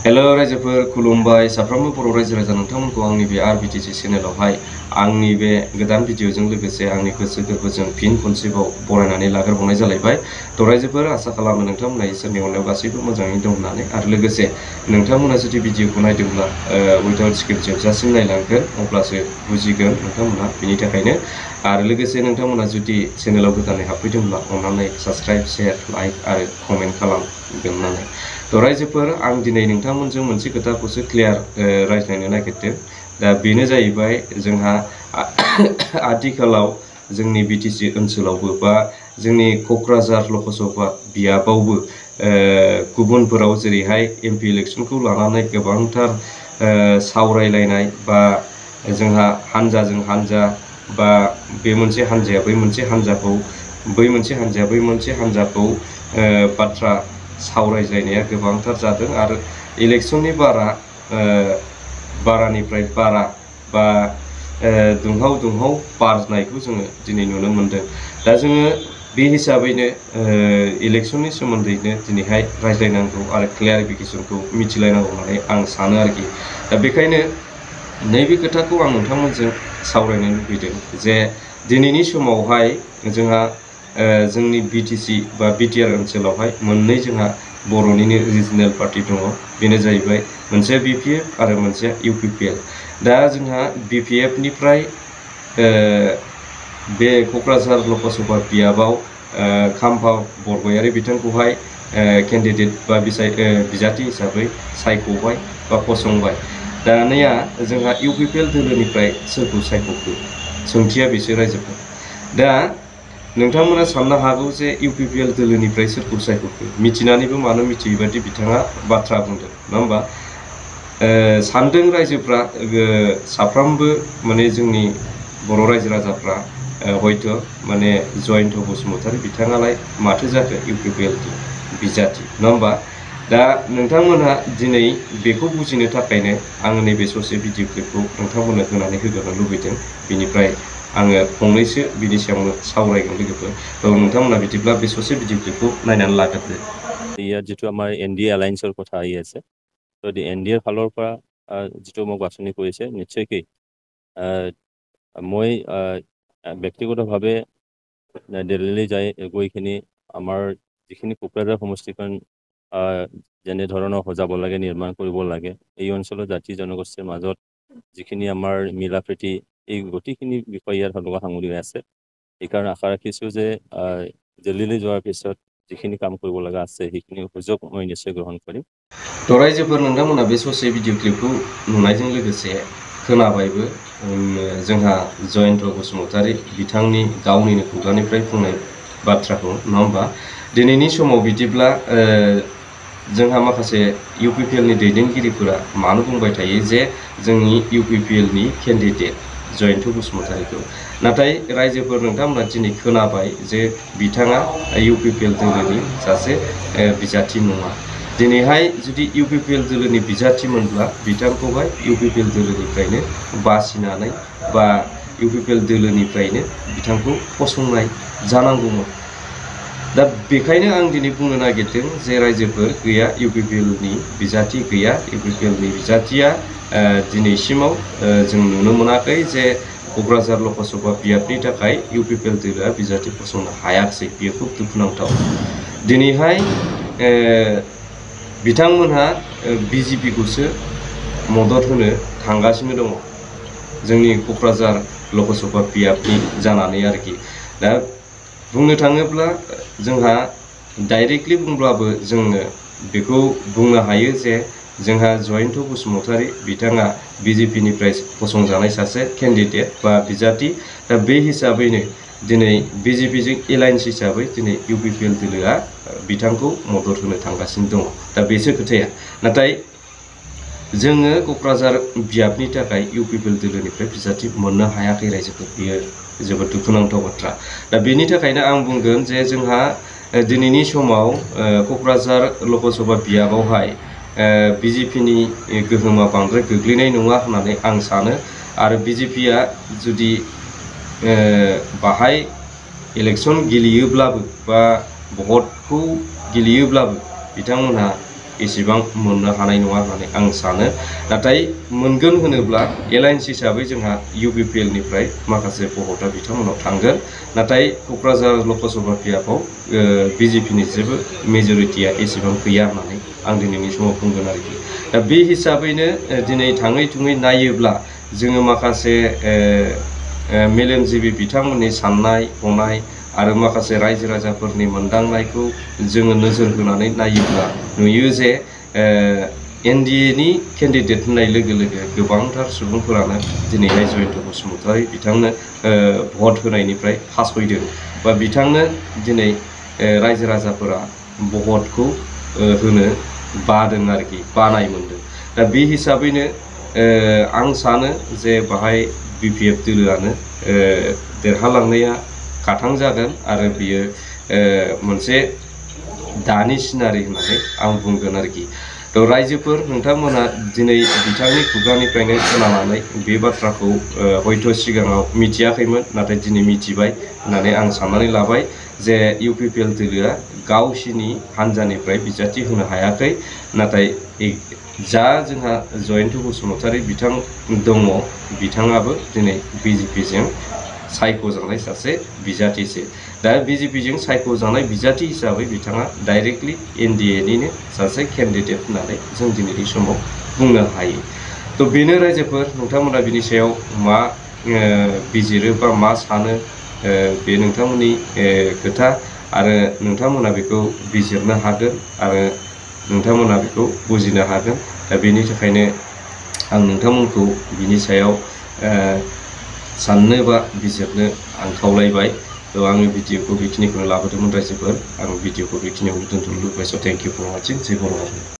Hello रायजोफोर खुलुमबाय साफ्रोमबो बर' रायजो राजा नोंथांमोनखौ आंनि बे आरबिटिसि चेनेलावहाय आंनि बे गोदान भिडिअजों लोगोसे आंनि गोसो गोरबोजों फिन खनसेबाव बरायनानै लाग्रोबावनाय जालायबाय। थ' रायजोफोर आसा खालामो नोंथांमोना इसोरनि अननायाव गासैबो मोजाङै दं होननानै आरो लोगोसे नोंथांमोना जुदि भिडिअखौ नायदोंब्ला उइदाउट स्किप जोबजासिम नायलांगोन अब्लासो बुजिगोन नोंथांमोना बिनि थाखायनो आरो लोगोसे नोंथांमोना जुदि चेनेलाव गोदानै हाबफैदोंब्ला अननानै साबस्क्राइब शेयार लाइक आरो कमेन्ट खालामगोन होननानै। थ' रायजोफोर आं दिनै नोंथांमोनजों मोनसे खोथाखौसो क्लियार रायज्लायनो नागिरदों। दा बेनो जाहैबाय जोंहा आथिखालाव जोंनि बिटिसि ओनसोलावबो बा जोंनि क'क्राझार लकसभा बियाबावबो गुबुनफोराव जेरैहाय एमपि इलेक्सनखौ लानानै गोबांथार सावरायलायनाय बा जोंहा हानजाजों हानजा बा बे मोनसे हानजाया बै मोनसे हानजाखौ बै मोनसे हानजाया बै मोनसे हानजाखौ बाथ्रा सावरायज्लायनाया गोबांथार जादों आरो इलेक्सननि बारानिफ्राय बारा बा दुंहाव दुंहाव बारनायखौ जोङो दिनै नुनो मोनदों। दा जोङो बे हिसाबैनो इलेक्सननि सोमोन्दैनो दिनैहाय रायज्लायनांगौ आरो क्लियारिफिकेसनखौ मिथिलायनांगौ होननानै आं सानो आरोखि। दा बेखायनो नैबे खोथाखौ आं नोंथांमोनजों सावरायनो लुबैदों जे दिनैनि समावहाय जोंहा जोंनि बिटिसि बा बिटिआर ओनसोलावहाय मोननै जोंहा बर'निनो रिजनेल पार्टि दङ। बेनो जाहैबाय मोनसे बिपिएफ आरो मोनसे इउपिपिएल। दा जोंहा बिपिएफनिफ्राय बे क'क्राझार लकसभा बियाबाव खाम्फा बरगयारि बिथांखौहाय केन्डिडेट बा बिजाथि हिसाबै सायख'बाय बा फसंबाय। दानिया जोंहा इउपिपिएल दोलोनिफ्राय सोरखौ सायख'खो सोंथिया बिसोर रायजोफोर। दा नोंथांमोना साननो हागौ जे इउपिपिएल दोलोनिफ्राय सोरखौ सायख'खो मिथिनानैबो मानो मिथियै बादि बिथाङा बाथ्रा बुंदों नङा होमबा। सानदों रायजोफ्रा साफ्रोमबो माने जोंनि बर' रायजो राजाफ्रा हयथ' माने जयन्त बसुमतारी बिथाङालाय माथो जाखो इउपिपिएल बिजाथि नङा होमबा। दा नोंथांमोनहा दिनै बेखौ बुजिनो थाखायनो आङो नैबे ससे भिडिअ क्लिपखौ नोंथांमोननो होनानै होग्रोनो लुबैदों। बिनिफ्राय आङो फंनैसो बिनि सायावनो सावरायगोन लोगोफोर। नोंथांमोना बिदिब्ला बे ससे भिडिअ क्लिपखौ नायनानै लाग्रोदो। ইয়াত যিটো আমাৰ NDA এলায়েন্সৰ কথা আহি আছে, তো NDAৰ ফালৰ পৰা যিটো মোক বাছনি কৰিছে নিশ্চয়কৈ মই ব্যক্তিগতভাৱে দিল্লীলৈ গৈখিনি আমাৰ যিখিনি কোকৰাঝাৰ সমষ্টিখন যেনেধৰণৰ সজাব লাগে নিৰ্মাণ কৰিব লাগে, এই অঞ্চলৰ জাতি জনগোষ্ঠীৰ মাজত যিখিনি আমাৰ মিলা প্ৰীতি এই গোটেইখিনি বিষয় ইয়াৰ লগত সাঙুৰি আছে। সেইকাৰণে আশা ৰাখিছোঁ যে দিল্লীলৈ যোৱাৰ পিছত যিখিনি কাম কৰিব লগা আছে সেইখিনি সুযোগ মই নিশ্চয় গ্ৰহণ কৰিম। थ' रायजोफोर नोंथांमोना बे ससे भिडिअ क्लिपखौ नुनायजों लोगोसे खोनाबायबो जोंहा जयन्त बसुमतारी बिथांनि गावनिनो खुगानिफ्राय बुंनाय बाथ्राखौ नङा होमबा। दिनैनि समाव बिदिब्ला जोंहा माखासे इउपिपिएलनि दैदेनगिरिफोरा मानो बुंबाय थायो जे जोंनि इउपिपिएलनि केन्डिडेट जयन्त बसुमतारीखौ, नाथाय रायजोफोर नोंथांमोना दिनै खोनाबाय जे बिथाङा इउपिपिएल दोलोनि सासे बिजाथि नङा। दिनैहाय जुदि इउपिपिएल दोलोनि बिजाथिमोनब्ला बिथांखौहाय इउपिपिएल दोलोनिफ्रायनो बासिनानै बा इउपिपिएल दोलोनिफ्रायनो बिथांखौ फसंनाय जानांगौमोन। दा बेखायनो आं दिनै बुंनो नागिरदों जे रायजोफोर गैया, इउपिपिएलनि बिजाथि गैया। इउपिपिएलनि बिजाथिया दिनैसिमाव जों नुनो मोनाखै जे क'क्राझार लकसभा बियाबनि थाखाय इउपिपिएल दोलोआ बिजाथि फसंनो हायाखै। बेयो खुब दुखुनांथाव। दिनैहाय बिथांमोनहा बिजेपिखौसो मदद होनो थांगासिनो दङ जोंनि क'क्राझार लकसभा बियाबनि जानानै आरोखि। दा बुंनो थाङोब्ला जोंहा डाइरेक्टलि बुंब्लाबो जोङो बेखौ बुंनो हायो जे जोंहा जयन्त बसुमतारी बिथाङा बिजेपिनिफ्राय फसंजानाय सासे केन्डिडेट बा बिजाथि। दा बे हिसाबैनो दिनै बिजेपिजों एलायन्स हिसाबै दिनै इउपिपिएल दोलोआ बिथांखौ मदद होनो थांगासिनो दङ। दा बेसो खोथाया। नाथाय जोङो क'क्राझार बियाबनि थाखाय इउपिपिएल दोलोनिफ्राय बिजाथि मोननो हायाखै रायजोफोर। बेयो जोबोद दुखुनांथाव बाथ्रा। दा बेनि थाखायनो आं बुंगोन जे जोंहा दिनैनि समाव क'क्राझार लकसभा बियाबावहाय बिजेपिनि गोहोमा बांद्राय गोग्लैनाय नङा होननानै आं सानो। आरो बिजेपिया जुदि बाहाय इलेक्सन गेलेयोब्लाबो बा भटखौ गेलेयोब्लाबो बिथांमोनहा एसेबां मोननो हानाय नङा होननानै आं सानो। नाथाय मोनगोन होनोब्ला एलायन्स हिसाबै जोंहा UPPL निफ्राय माखासे भटआ बिथांमोनाव थांगोन। नाथाय क'क्राझार लकसभा बियाबाव BJP नि जेबो मेजरिटिया एसेबां गैया होननानै आं दिनैनि समाव बुंगोन आरोखि। दा बे हिसाबैनो दिनै थाङै थुङै नायोब्ला जोङो माखासे मेलेमजिबि बिथांमोननि साननाय हनाय आरो माखासे रायजो राजाफोरनि मोनदांनायखौ जोङो नोजोर होनानै नायोब्ला नुयो जे NDA-नि केन्डिडेट होननाय लोगो लोगो गोबांथार सुबुंफोरानो दिनैहाय जयन्त बसुमतारी बिथांनो भट होनायनिफ्राय फासयदों बा बिथांनो दिनै रायजो राजाफोरा भटखौ होनो बादों आरोखि, बानाय मोनदों। दा बे हिसाबैनो आं सानो जे बाहाय BPF दोलोआनो देरहालांनाया खाथां जागोन आरो बियो मोनसे दानि सिनारि होननानै आं बुंगोन आरोखि। थ' रायजोफोर नोंथांमोना दिनै बिथांनि खुगानिफ्रायनो खोनानानै बे बाथ्राखौ हयथ' सिगाङाव मिथियाखैमोन, नाथाय दिनै मिथिबाय होननानै आं साननानै लाबाय जे UPPL दोलोआ गावसिनि हान्जानिफ्राय बिजाथि होनो हायाखै। नाथाय जा जोंहा जयन्त बसुमतारी बिथां दङ, बिथाङाबो दिनै BJP-जों सायख'जानाय सासे बिजाथिसो। दा BJP-जों सायख'जानाय बिजाथि हिसाबै बिथाङा डाइरेक्टलि NDA-निनो सासे केन्डिडेट होननानै जों दिनैनि समाव बुंनो हायो। थ' बेनो रायजोफोर, नोंथांमोना बिनि सायाव मा बिजिरो बा मा सानो बे नोंथांमोननि खोथा, आरो नोंथांमोना बेखौ बिजिरनो हागोन आरो नोंथांमोना बेखौ बुजिनो हागोन। दा बेनि थाखायनो आं नोंथांमोनखौ बिनि सायाव साननो बा बिजिरनो आं खावलायबाय। थ' आङो भिडिअखौ बेखिनिखौनो लाबोदोंमोन रायजोफोर। आं भिडिअखौ बेखिनियावनो दोनथ'नो लुबैबाय। स' थेंक इउ फर वाचिं। जय बर' हारि।